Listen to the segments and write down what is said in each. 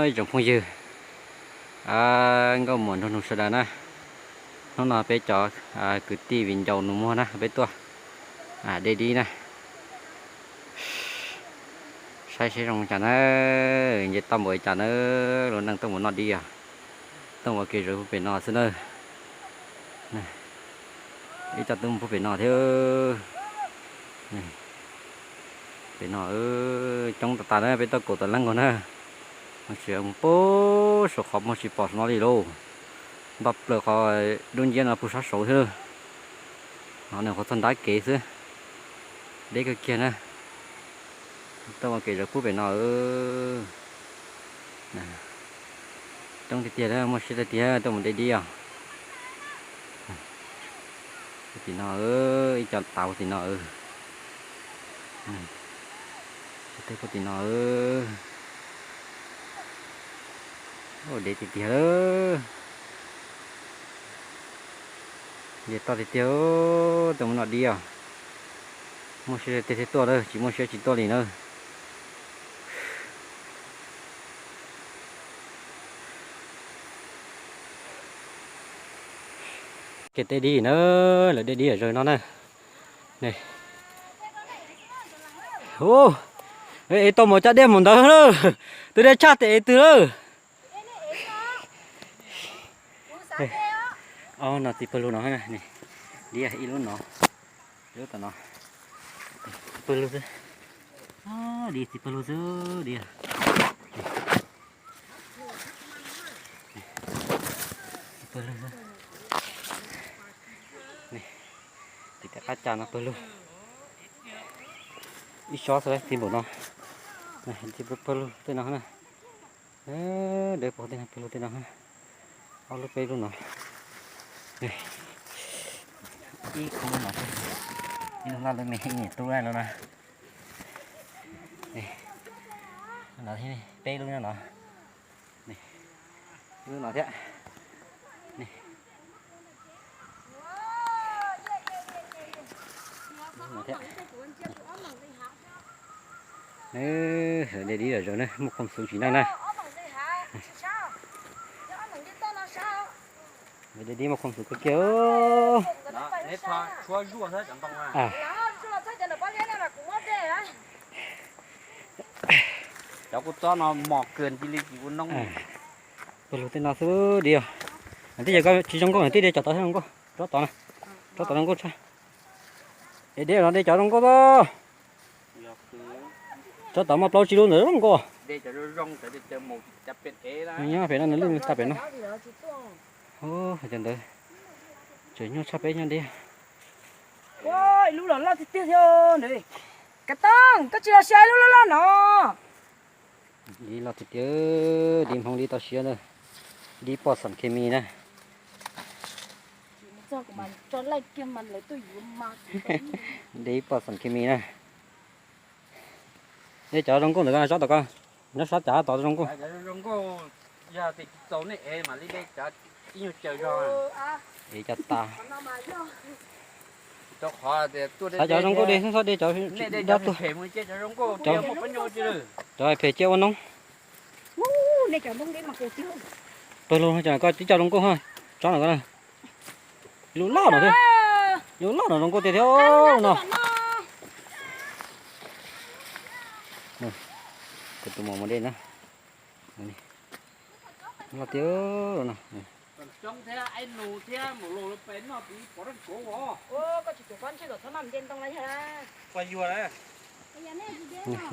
Ib tsoom phooj ywg, nkauj muam nraug nus sawv daws na, hnub no peb cov kwv tij viv ncaus nus muag na peb tuaj de dib na. Saib seb zoo cas na, nce toj npaum li cas na, lub neej tuaj mus noj dib os. Tuaj ua kev zawv pem no xwb na. Ib co twb mus pem no thiab. Pem no coob tas tas na, peb tuaj kaum tawm leej nkaus na. Tsis mus pub saum qhov muag tsis pom saum no li lauj. Npaj plaws qhov dub nciab no pug sab saud thiab. No nws qhov txog nrab kev xwb. Deb kawg kiag na. Tuaj ua kev zawv pub pem no. Coob tiag tiag, muaj siab tiag tiag tuaj mus de dib os. Tim no, ib co tav tim no. Tej puag tim no. Dev tiag tiag lawm. Nce toj tiag tiag, tuaj mus noj dib os. Muaj siab tiag tiag tuaj lawm, tsis muaj siab tsis tuaj li na. Kev de dib na, lawv de dib zawg no na. Es tau mus cov dej mus ntawd lawm, tus dej tshaj tes twg lawm. No txiv pawg lug no, dib ib lub no, lub tom no, pawg lug xwb, dib txiv pawg lug xwb dib. Pawg lug xwb. Tim tej qab cas no pawg lug. Ib xob xwb txiv npaum no. Txiv pawg lug tej no na. Dawb paug tej no pawg lug tej no. Ob lub peb lub no. Ib khub no, ib lub loj lub me ib niam tub no na. No thiab peb lub no. Lub no thiab. De dib zom zaws na, muaj khoom xwm tsim neej na. De dib muaj khoom xwm kawg kiag. Cov kua txob no mos kawg cia li tsis ua noob. Pawg lug tej no xwb dib os. Twb yog koj tsis zoo nkauj na, twb de cov tod zoo nkauj. Tsob tod na, tsob tod zoo nkauj tshaj. Es de no de cov zoo nkauj os. Tsob tod muaj plaub tsib lub ntawd zoo nkauj. Nyob pem no nws lwj tag pem no. Cov ntawd tseem nyuaj tshaj peb nyob dib. Ib lub los loj tiag tiag thiab. Kav Tooj, koj tsis los saib lub loj loj no. Dib loj tiag tiag, dib Hmoob dib toj siab na, dib poj xam khes mis na. Dib poj xam khes mis na. De cov zoo nkauj ntawd, tsob tom ko, nyob sab cav tod zoo nkauj. Es cov zoo nkauj de, txhob de cov dab tuag. Cov phem cia ua noob. Pawg lug no, koj tib co zoo nkauj, tsob no ko, lub loj no thiab, lub loj no zoo nkauj tiag thiab no. Kuv tus muam mus de na. Loj tiag no.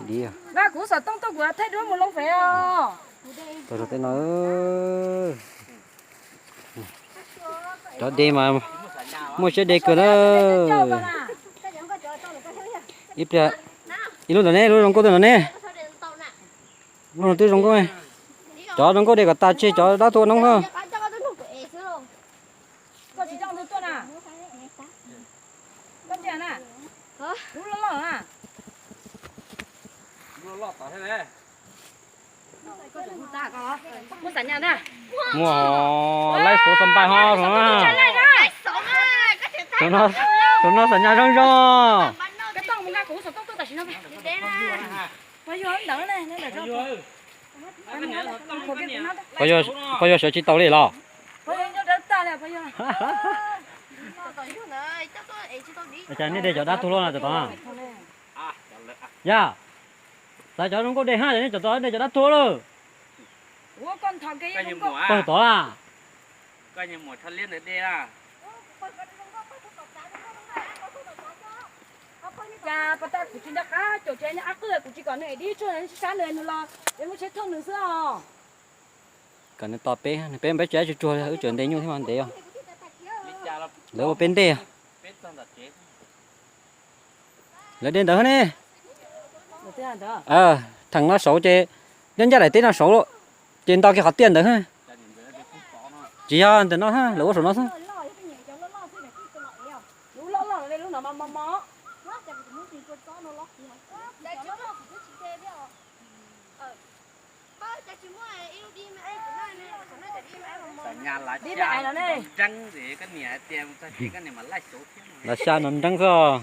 Dib. Kuv xov tooj tuaj kuv thaij duab mus loo fem os. Pawg lug tej no. Cov de mas muaj siab de kawg na. Ib pliag, ib lub ntawm ne, lub zoo nkauj twb ntawm ne. Lub no twb zoo nkauj. Cov zoo nkauj de kom tas tseg cov dab tuag noob na. Muaj laib suav xas npais ho. Tus no xam nyas zoo zoo. Koj yuav sawv tsis tau li los? Cas nej de cov dab tuag luaj no cov tod? Yog, xav cov zoo nkauj de hab, nej cov tod de cov dab tuag lawm. Pawg tod la. Cas pas tas kuv tsis nco qab caum tsev nyob qab qwj, kuv tsis kom nws ev dib tsuag, sab nws nws los es muab tsheb thooj nws xwb os. Kom nws tos peb, peb peb tsev tsuag tsuag, wb tseem ntes nyuj thiab mas ntev os. Lawv ua peb ntej. Lawv de ntawd ne. Theem no saud ces nyob ncaj daim teb no saud, ces nto kiag qhov tiaj ntawd. Tsis yog ntawm no, lawv ua saum no xwb. Lav xya no nreeb xwb.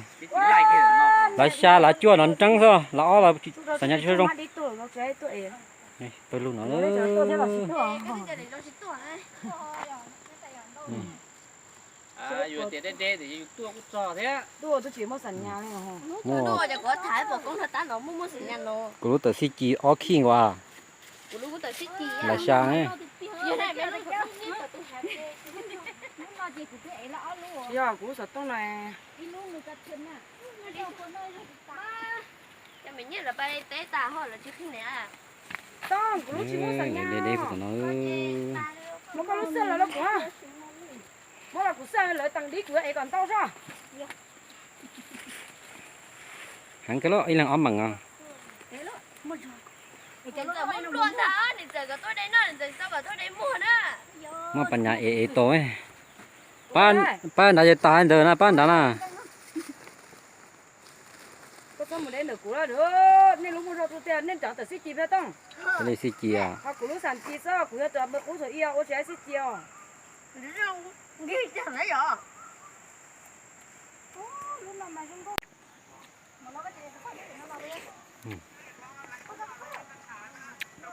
Lav xya lav cuaj no nreeb xwb, lav ob los xam nyas tsis zoo. Pawg lug no. Kuv lub tawm xib ci ob khij nkaus. Lav xya ne. Yog kuv lub xov tooj no. Tau, kuv lub tsis muaj xam nyas. Muab koj lub xwb los rau kuv. Muab los kuv xwb, lawv teem dib kuv yuav ev kom ntau zog. Heev kawg los ib leeg ob meem os. Muaj pas nyas ev ev tau. Pab nrad ces tas ntawd na, pab nrad na. Koj txhob mus de ntawm kuv lawm, nej lub muag zog tiag, nej nrov tawm xib ci peb tooj. Xib ci, ho kuv lub xam ci xwb, kuv yog tus qub thaum ub ua tsis xib ci os.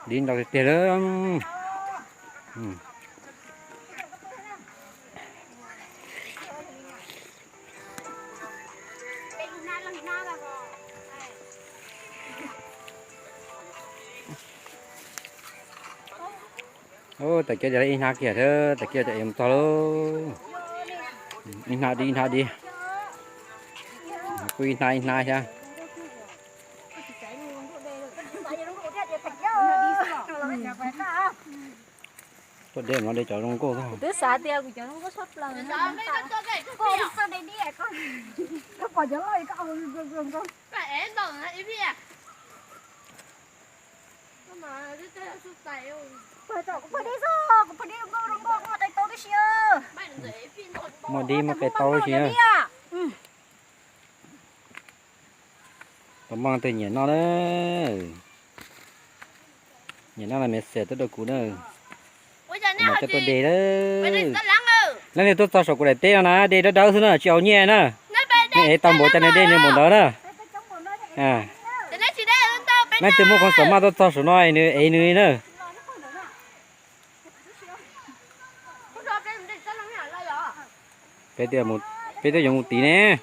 Dib ntau tiag tiag lawm. Tab kiag cov ib hnab kiag thiab, tab kiag cov ev mus txog lauj. Ib hnab dib ib hnab dib. Kuj ib hnab ib hnab thiab. Tuaj de no de cov zoo nkauj xwb. Twb xav tias kuv cov zoo nkauj tshaj plaws. Koj pom cov loj, kuv pom de xwb, kuv pom de zoo nkauj, kuv muaj qe tau tib si. Muaj dib muaj qe tau tib si na. Tus moj twg nyiam noj na, nyiam noj los message tuaj rau kuv na. Kuv mam coj tuaj de na. Leej twg tuaj txog saum kuv daim teb no na, de dawb dawb xwb na, tsis haus nyiaj na. Nej ev tau npaum cas nws de nws npaum ntawd na. Leej twg muaj qhov xav maj tuaj txog saum no nws ev nws na. Peb twb yuav mus tid ne.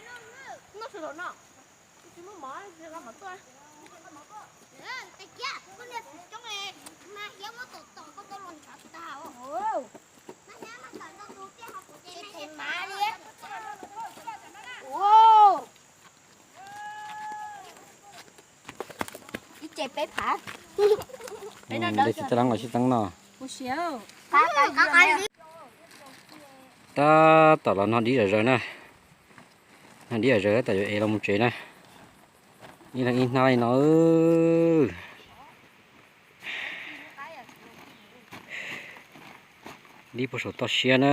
Ib ce peb phav. Ib no dawb. Sib txeeb los sib txeeb no. Tab tom los noj dib zom zaws na. Noj dib zom zaws tab tom yuav ev los mus tsev na. Ib leeg ib hnab li no. Dib puag saum toj siab na.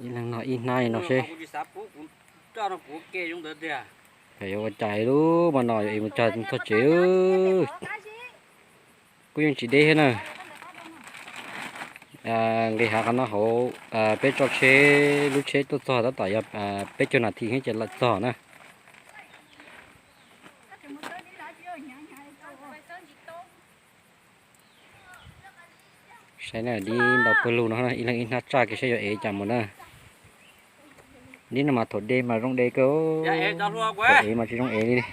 Ib leeg noj ib hnab li no seb. Yuav ua cas lub mas no yuav ev mus txog tsev. Kuj yeej tsis deb thiab na. Nqis hav qhov no hauv, peb tso tsheb, lub tsheb tuaj txog tab tom yog peb caug nas this thiab ces lawm txog na. Saib na, dib ntau pawg lug no, ib leeg ib hnab tsaj kiag saib yuav ev cas mus na. Dib no mas thaum de mas zoo de kawg, thaum ev mas tsis zoo ev li.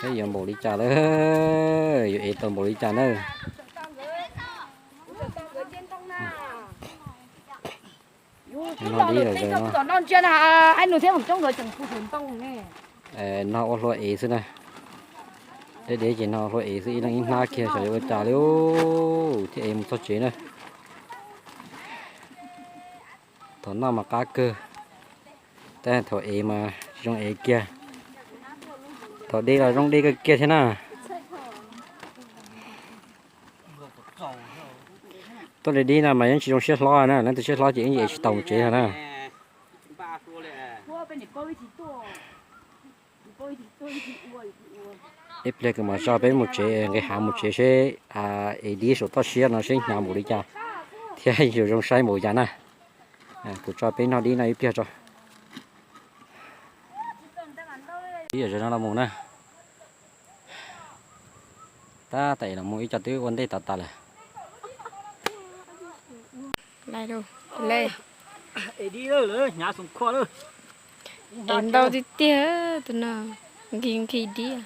Saib yuav npaum li cas lawm, yuav ev tau npaum li cas na. No dib lawm zaws no. No ua hlua ev xwb na. Deb deb ces no ua hlua ev xwb, ib leeg ib hnab kiag xyov yuav ua cas li thiaj ev mus txog tsev na. Thaum noj mas qab kawg, tab thaum ev mas tsis zoo ev kiag. Thaum de los zoo de kawg kiag thiab na. Tuaj de dib no mas yeej tsis zoo siab hlob na, leej twg siab hlob ces yeej ev tsis tau mus tsev no na. Ib pliag kuv mam tso peb mus tsev, nqis hav mus tsev seb ev dib saum toj siab no seb hnyav npaum li cas thiab yuav zoo saib npaum li cas na. Kuv tso peb noj dib no ib pliag tso. Ib yam no los mus na. Tab tom los mus ib co twb ua ntej tas tas lawm. Es ntau tiag tiag, tus no nkig nkig dib.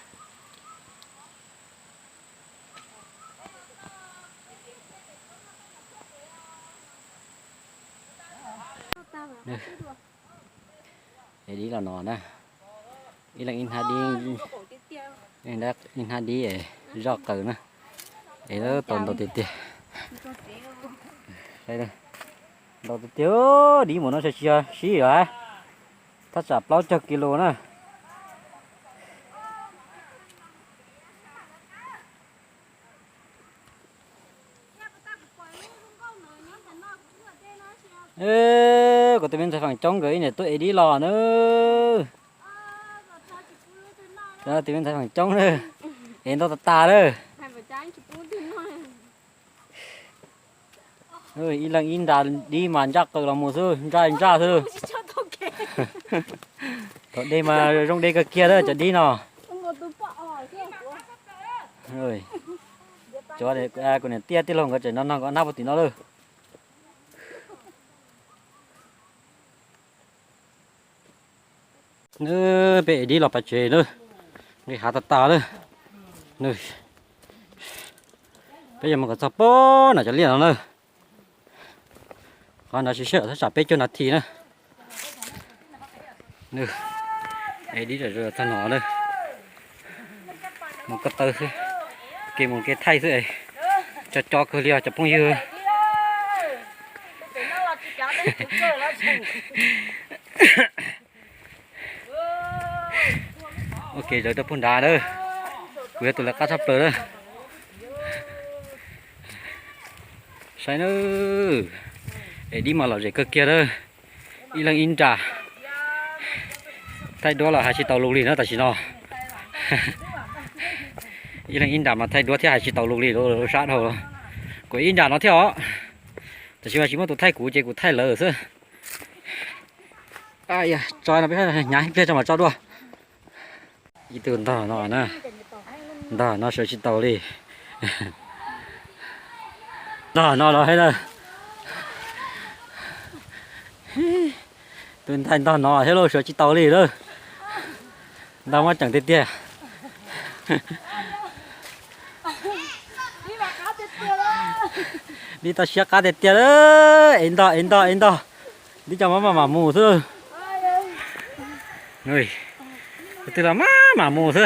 Es dib los no na, ib leeg ib hnab dib, ib hnab dib zoj qaws na, es tau ntau tiag tiag. Ntau tiag tiag, dib mus no tsis yog sib yom, thaj tsam plaub caug kis lus na. Kuv tus me ntxhais feem coob nkawd ib niam tuaj ev dib los na. Tus me ntxhais feem coob na, ev ntau tas tas lawm. Ib leeg ib nra dib mas ntsaj qws los mus xwb, ntsaj ntsaj xwb. Thaum de mas zoo de kawg kiag lawm cov dib no. Cov kuv niam tiaj tij laug nkawd tseem no no nkawd hnab puag tim no lawm. Peb ev dib los pais tsev na, nqis hav tas tas lawm. Peb yuav mus kom txog pem no cov liaj no na. Qhov no sib sij hawm thaj tsam peb caug nas this na. Ev dib zam zuag txog no na. Mus ko taw xwb, kev mus kev thaij xwb, co co kawg li os cov phooj ywg. Ua kev zawv rau puag nrad na, kuv yog tus lawv qab tshaj plaws na. Saib na, es dib mas lom zem kawg kiag na. Ib leeg ib nra, thaij duab los hais tsis taus lus li na tam sim no. Ib leeg ib nra mas thaij duab thiab hais tsis taus lus li, sab dhau. Kuv ib nra no thiab os, tab sis mas tsis muaj tus thaij kuv ces kuv thaij lawv xwb. Tso no peb hnyav ib pliag tso mam tso dua. Ib tug ntog no na, ntog no sawv tsis taus li. Ntog no los hais na, tus nthaij ntog no thiab lauj, sawv tsis taus li lawm. Ntog muab ceem tiag tiag. Dib toj siab qab tiag tiag lawm, es ntog es ntog es ntog. Dib cov maj mam mus xwb. Tus twg los maj mam mus xwb.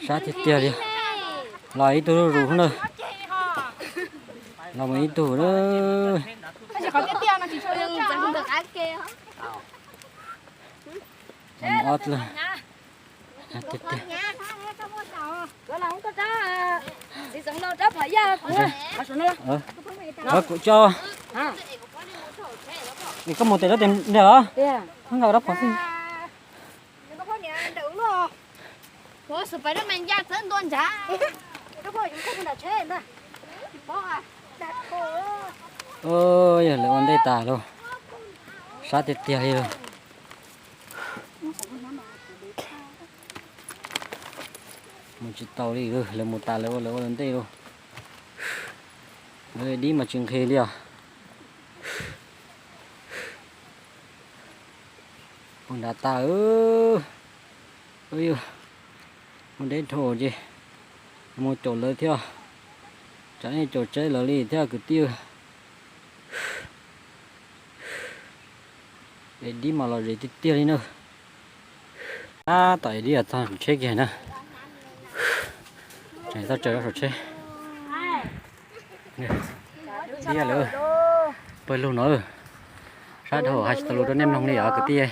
Sab tiag tiag li. Los ib tug zuj zus na. Los mus ib tug na. Ob tiag tiag. Kuv tso. Koj mus tes rab tes nrag os. Nqa rab phom xwb. Yog lawv ua ntej tas lauj. Sab tiag tiag li lauj. Mus tsis tau li, lawv mus tas lawv ua lawv ua lawv ntej lauj. Lawv dib mas tsis nqhis li os. Poob nrad tas. Muaj deb dhau ces mus caum lawv thiab. Tsam nej caum tsaib lawv li thiab kwv tij. Es dib mas lom zem tiag tiag li na. Tab tom es dib txog tsheb kiag na. Tseem txog tsaws rau saum tsheb. Dib lawm. Pawg lug no. Sab dhau hais tsis tau lus rau nej mloog li os kwv tij.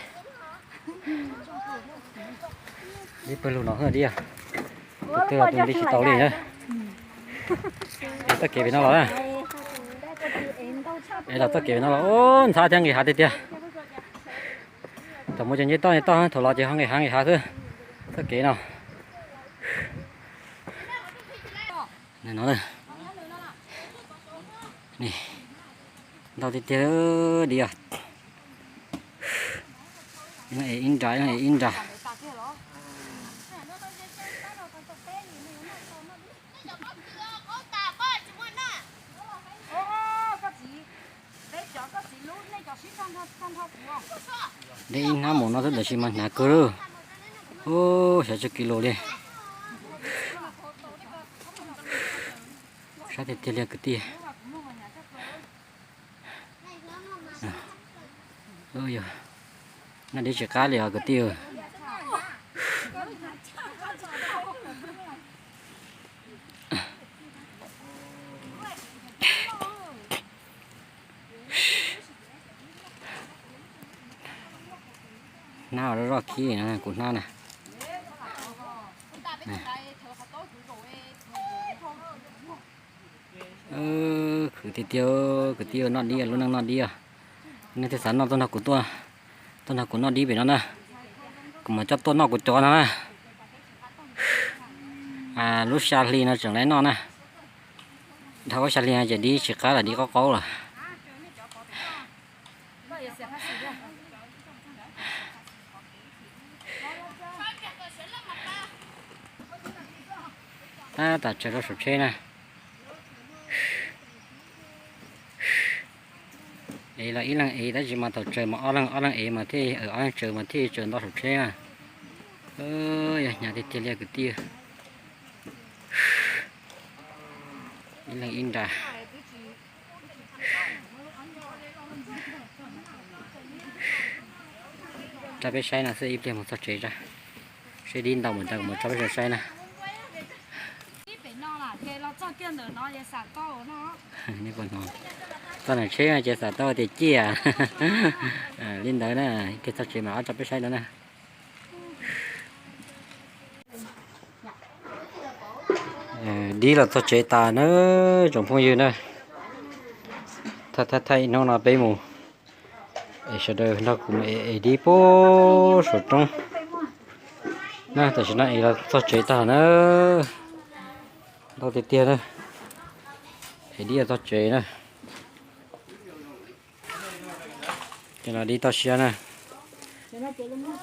Dib pawg lug no dib. Tus twg los tus nti tsis tau li na. Es txoj kev pem no los na. Es los txoj kev pem no los ntxhab thiab nqis hav tiag tiag. Thaum mus ces nce toj nce toj, thaum los ces ho nqis hav nqis hav xwb. Txoj kev no. No, ntau tiag tiag li os. Ib leeg es ib nra, ib leeg es ib nra. Deb ib hnab mus no xwb tab sis mas hnav kawg lawm. Ub, xyov tsawg kis lus li. Sab tiag tiag li kwv tij. Noj dib tsis qab li os kwv tij. Hnab zoj zoj khib no kuv hnab na. Khwv tiag tiag, kwv tij noj dib, lub neej noj dib os. Nej thiaj xav noj tuaj nrog kuv, tuaj nrog kuv noj dib pem no na. Kuv mam coj tuaj noj kuv cov no na. Lub xya hli no tseem laiv noj na. Dhau lub xya hli no ces dib tsis qab lawm, dib qaub qaub lawm. Tab tom tsaws rau saum tsheb na. Ev los ib leeg ev tab sis mas thaum tsaws mas ob leeg ob leeg ev mas thiaj, ob leeg tsaws mas thiaj tsaws ntau saum tsheb na. Yog hnyav tiag tiag li kwv tij. Ib leeg ib nra. Rau peb saib no xwb, ib pliag mus txog tsev tsa, seb dib ntau mus cas kuv mam tso peb sawv saib na. Txog nram tsheb ces xav tau tias ciaj li ntawd na, ib pliag txog tsev mam tso peb saib ntawd na. Dib los txog tsev tas na, tsoom phooj ywg na. Thaij thaij ib hnub no peb mus es sawv daws nrog kuv mus es dib puag saum roob na. Tam sim no es los txog tsev tag na, ntau tiag tiag na. Es dib los txog tsev na. Ces no dib toj siab na.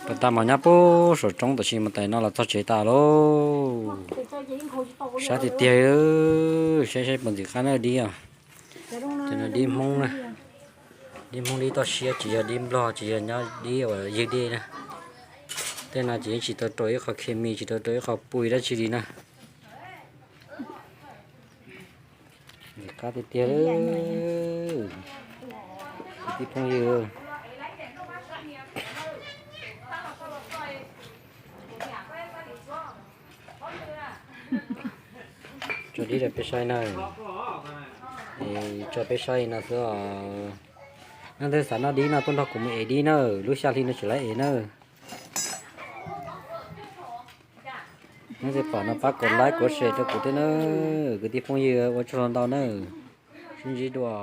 Pas tag mas nyob puag saum roob, tam sim mas tais no los txog tsev tas lauj. Sab tiag tiag, saib saib puas ntxim qab na dib os. Ces no dib Hmoob na, dib Hmoob dib toj siab, tsis yog dib Nplog, tsis yog nyob dib uas ywg dej na. Tej no ces yeej tsis tau rau ib qho khes mis, tsis tau rau ib qho pui dab tsi li na. Ntxim qab tiag tiag, kwv tij phooj ywg. Dib rau peb saib nawb. Es tso peb saib no xwb os. Leej twg xav noj dib no tuaj nrog kuv mus ev dib nawb, lub xya hli no tseem lawv ev nawb. Leej twg pom no pab kom like kom share rau kuv thiab nawb kwv tij phooj ywg, ua tsaug ntau nawb. Sib ntsib dua.